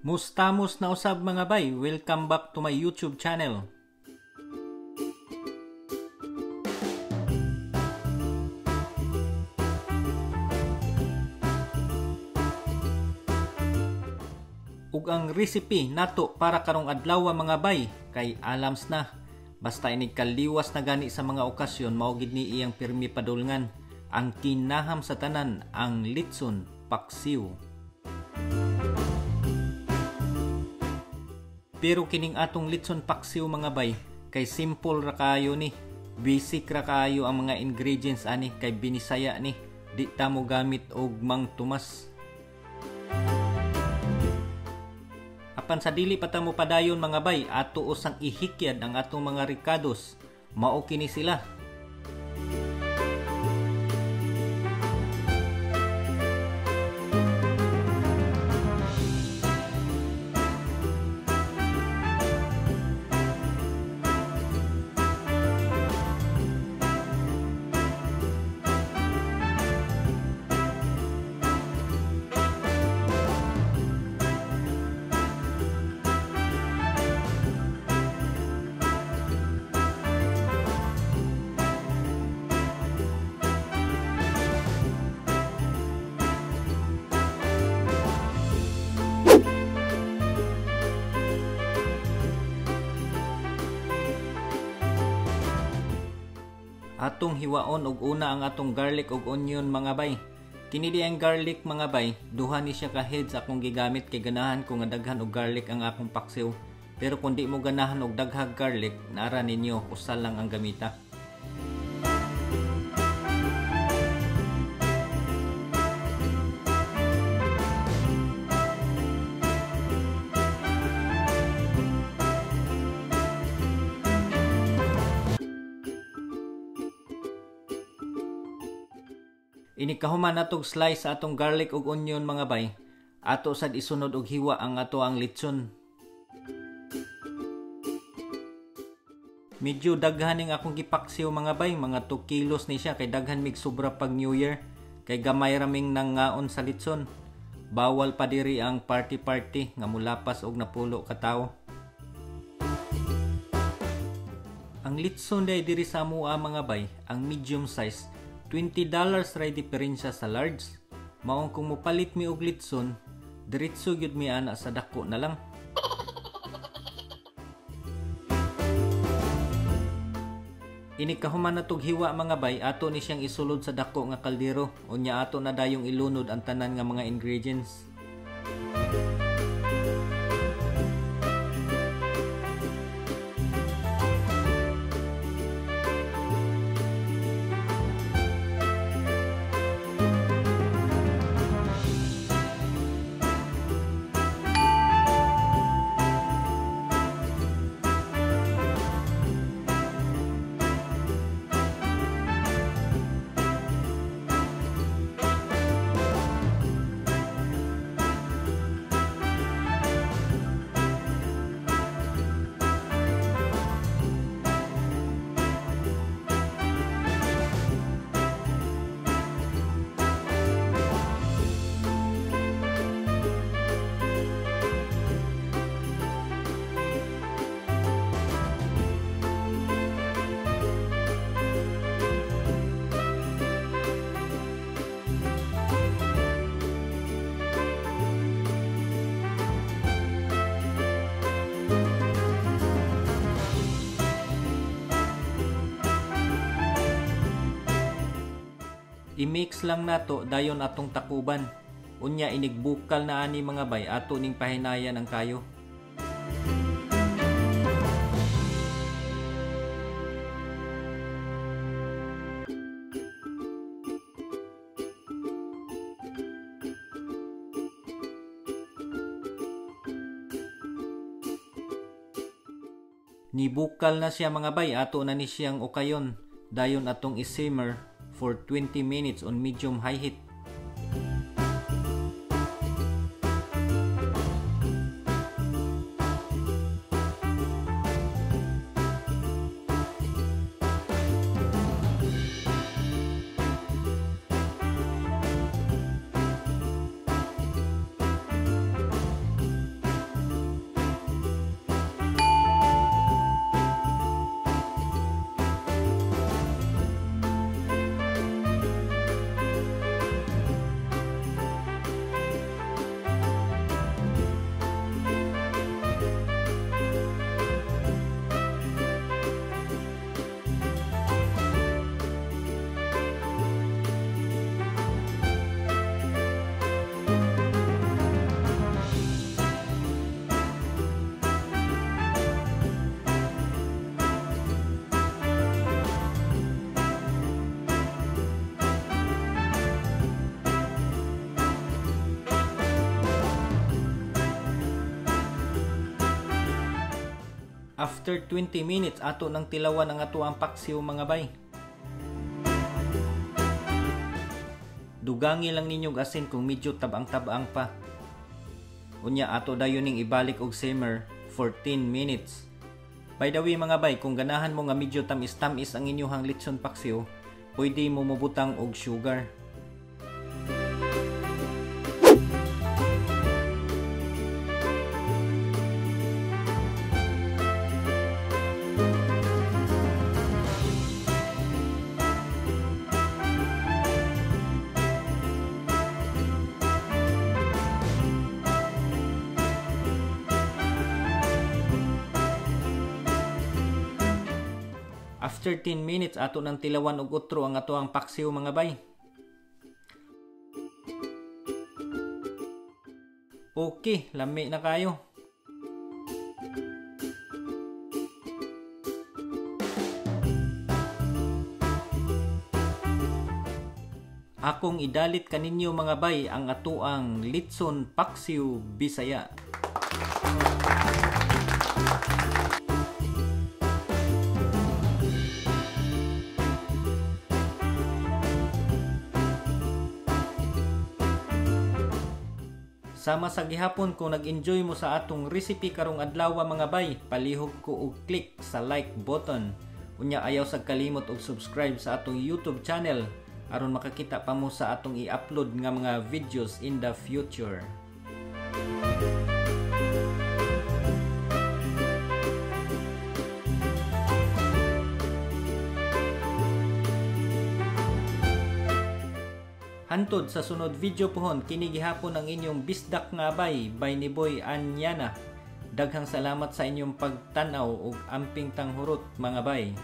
Mustamos na usab, mga bay, welcome back to my YouTube channel. Ug ang recipe nato para karong adlaw, mga bay, kay alams na. Basta inig kaliwas na gani sa mga okasyon, mao gid ni iyang pirmi padulngan. Ang kinaham sa tanan, ang litson paksiw. Pero kining atong litson paksiw, mga bay, kay simple ra kaayo ni. Basic ra kaayo ang mga ingredients ani kay binisaya ni. Di ta mo gamit og Mang Tomas. Apan sa dili pa ta mo padayon, mga bay, ato usang ihikyad ang atong mga rekados. Mao kini sila. Atong hiwaon og una ang atong garlic og onion, mga bay. Kini di ang garlic, mga bay, duha ni siya ka heads akong gigamit kay ganahan ko nga daghan og garlic ang akong paksiw. Pero kung di mo ganahan og daghang garlic, naara ninyo, usa lang ang gamita. Inikahuman natog slice sa atong garlic ug onion, mga bay, ato sad isunod og hiwa ang ato ang litson. Medyo daghan ning akong gipaksiw, mga bay, mga 2 kilos ni siya kay daghan mig sobra pag New Year kay gamay raming nangaon sa litson. Bawal pa diri ang party party nga mulapas og napulo ka tawo. Ang litson day diri sa amoa, mga bay, ang medium size $20 ray diferensya sa large. Maong kung mopalit mi og litson, diretso gyud mi ana sa dako na lang. Ini kahuman na tog hiwa, mga bay, ato ni siyang isulod sa dako nga kaldero. Unya ato na dayong ilunod ang tanan nga mga ingredients. I-mix lang nato dayon atong takuban. Unya inigbukal na ani, mga bay, ato ning pahinayan ang kayo. Nibukal na siya, mga bay, ato na ni siyang ukayon. Dayon atong i-simmer for 20 minutes on medium high heat. After 20 minutes ato nang tilawan ang ato ang paksiw mga bay. Dugangi lang ninyong asin kung medyo tabang-tabang pa. Unya ato dayon ning ibalik og simmer for 10 minutes. By the way mga bay, kung ganahan mo nga medyo tamis-tamis ang inyong litson paksiw, pwede mo mobutang og sugar. After 10 minutes ato nang tilawan og utro ang ato ang paksiw mga bay. Okay, lami na kayo. Akong idalit kaninyo mga bay ang atoang litson paksiw Bisaya. Sama sa gihapon, kung nag-enjoy mo sa atong recipe karong adlaw mga bay, palihog ko og click sa like button. Unya ayaw sa kalimot og subscribe sa atong YouTube channel aron makakita pa mo sa atong i-upload nga mga videos in the future. Hantod sa sunod video pohon, kini gihapon ang inyong bisdak nga bay, bay ni Boy Anyana. Daghang salamat sa inyong pagtan-aw ug amping tanghurot mga bay.